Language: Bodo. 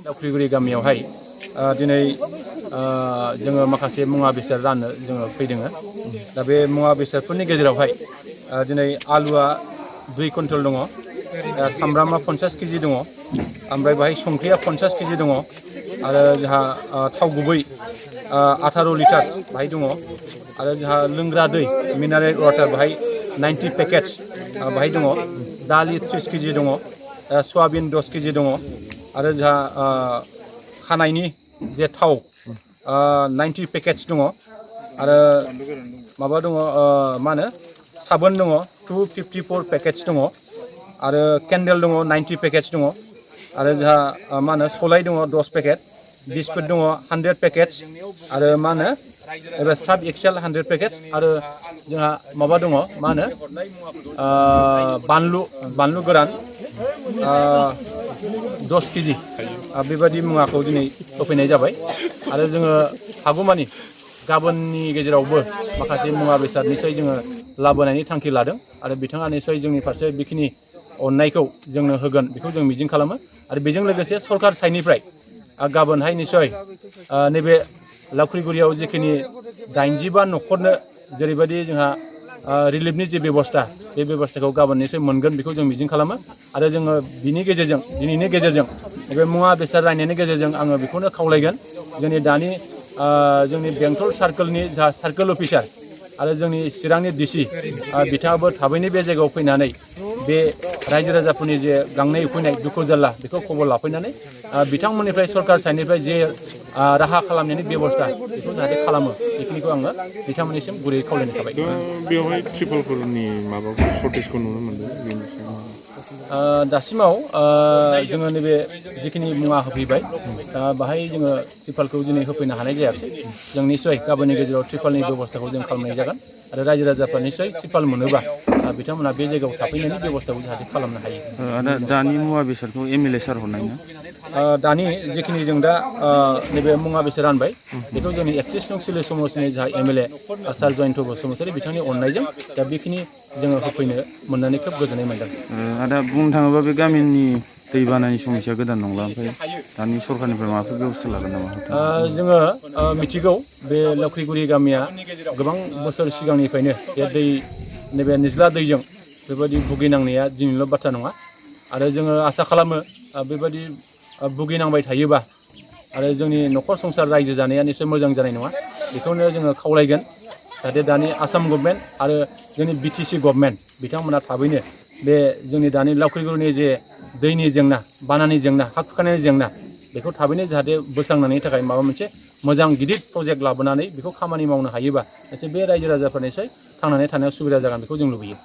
लावख्रिगुरि गामियावहाय दिनै जोङो माखासे मुवा बेसाद राननो जोङो फैदों। दा बे मुवा बेसादफोरनि गेजेरावहाय दिनै आलुआ 2 कुइन्टल दङ, सामब्रामा 50 केजि दङ, ओमफ्राय बाहाय संख्रिया 50 केजि दङ, आरो जोंहा थाव गुबै 18 लिटार बाहाय दङ, आरो जोंहा लोंग्रा दै मिनारेल वाटार बाहाय 90 पेकेट्स बाहाय दङ, दालि 30 केजि दङ, सयाबिन 10 केजि दङ, आरो जोंहा खानायनि जे थाव 90 पेकेट्स दङ, आरो माबा दङ मा होनो साबोन दङ 254 पेकेट्स दङ, आरो केन्डेल दङ 90 पेकेट्स दङ, आरो जोंहा मा होनो सलाय दङ 10 पेकेट, बिस्कुट दङ 100 पेकेट्स, आरो मा होनो एबा साब एक्सेल 100 पेकेट्स, आरो जोंहा माबा दङ मा होनो बानलु गोरान 10 केजि बेबायदि मुवाखौ दिनै होफैनाय जाबाय। आरो जोङो हागौमानि गाबोननि गेजेरावबो माखासे मुवा बेसाद निसय जोङो लाबोनायनि थांखि लादों, आरो बिथाङा निसय जोंनि फारसे बेखिनि अननायखौ जोंनो होगोन बेखौ जों मिजिं खालामो। आरो बेजों लोगोसे सरकार साइडनिफ्राय गाबोनहाय निसय नैबे लावख्रिगुरियाव जिखिनि 82 न'खरनो जेरैबायदि जोंहा रिलिफनि जे बेबस्था, बे बेबस्थाखौ गाबोन निसय मोनगोन बेखौ जों मिजिं खालामो। आरो जोङो बिनि गेजेरजों दिनैनि गेजेरजों बे मुवा बेसाद राननायनि गेजेरजों आङो बेखौनो खावलायगोन, जोंनि दानि जोंनि बेंटल सार्कोलनि जा सार्कोल अफिसार आरो जोंनि चिरांनि डिसि बिथाङाबो थाबैनो बे जायगायाव फैनानै बे रायजो राजाफोरनि जे गांनाय उखैनाय दुखु जारला बेखौ खबर लाफैनानै बिथांमोननिफ्राय सरकार साइडनिफ्राय जे राहा खालामनायनि बेबस्था बेखौ जाहाथे खालामो, बेखिनिखौ आङो बिथांमोननिसिम गुरै खावलायनाय थाबाय। बेवहाय ट्रिपलफोरनि माबाफोर सर्टेजखौ नुनो मोनदों बेनि सायाव दासिमाव जोङो नैबे जिखिनि मुवा होफैबाय बाहाय जोङो ट्रिपालखौ दिनै होफैनो हानाय जायाखै। जों निसय गाबोननि गेजेराव ट्रिपालनि बेबस्थाखौ जों खालामनाय जागोन, आरो रायजो राजाफ्रा निसय ट्रिपाल मोनोबा बिथांमोना बे जायगायाव थाफैनायनि बेबस्थाखौ जाहाथे खालामनो हायो। दानि मुवा बेसादखौ एमएलए सार हरनाय ना? दानि जिखिनि जों दा नैबे मुवा बेसाद रानबाय बेखौ जोंनि 31 नं सिले समस्तिनि जा एमएलए सार जयन्त बसुमतारी बिथांनि अननायजों दा बेखिनि जोङो होफैनो मोननानै खोब गोजोननाय मोनदों। दा बुंनो थाङोबा बे गामिनि दैबानानि समस्या गोदान नंला, ओमफ्राय दानि सरकारनिफ्राय माबाफोर बेबस्था लागोन नामा? जोङो मिथिगौ बे लावख्रिगुरि गामिया गोबां बोसोर सिगांनिफ्रायनो बे नैबे निज्ला दैजों बेबायदि भुगिनांनाया दिनैल' बाथ्रा नङा, आरो जोङो आसा खालामो बेबायदि भुगिनांबाय थायोबा आरो जोंनि न'खर संसार रायजो जानाया निसय मोजां जानाय नङा। बेखौनो जोङो खावलायगोन जाहाथे दानि आसाम गभर्नमेन्ट आरो जोंनि बिटिसि गभर्नमेन्ट बिथांमोना थाबैनो बे जोंनि दानि लावख्रिगुरिनि जे दैनि जेंना, बानानि जेंना, हा खुरखानायनि जेंना बेखौ थाबैनो जाहाथे बोस्रांनायनि थाखाय माबा मोनसे मोजां गिदिर प्रजेक्ट लाबोनानै बेखौ खामानि मावनो हायोबा बे रायजो राजाफोरनिसै थांनानै थानायाव सुबिदा जागोन बेखौ जों लुबैयो।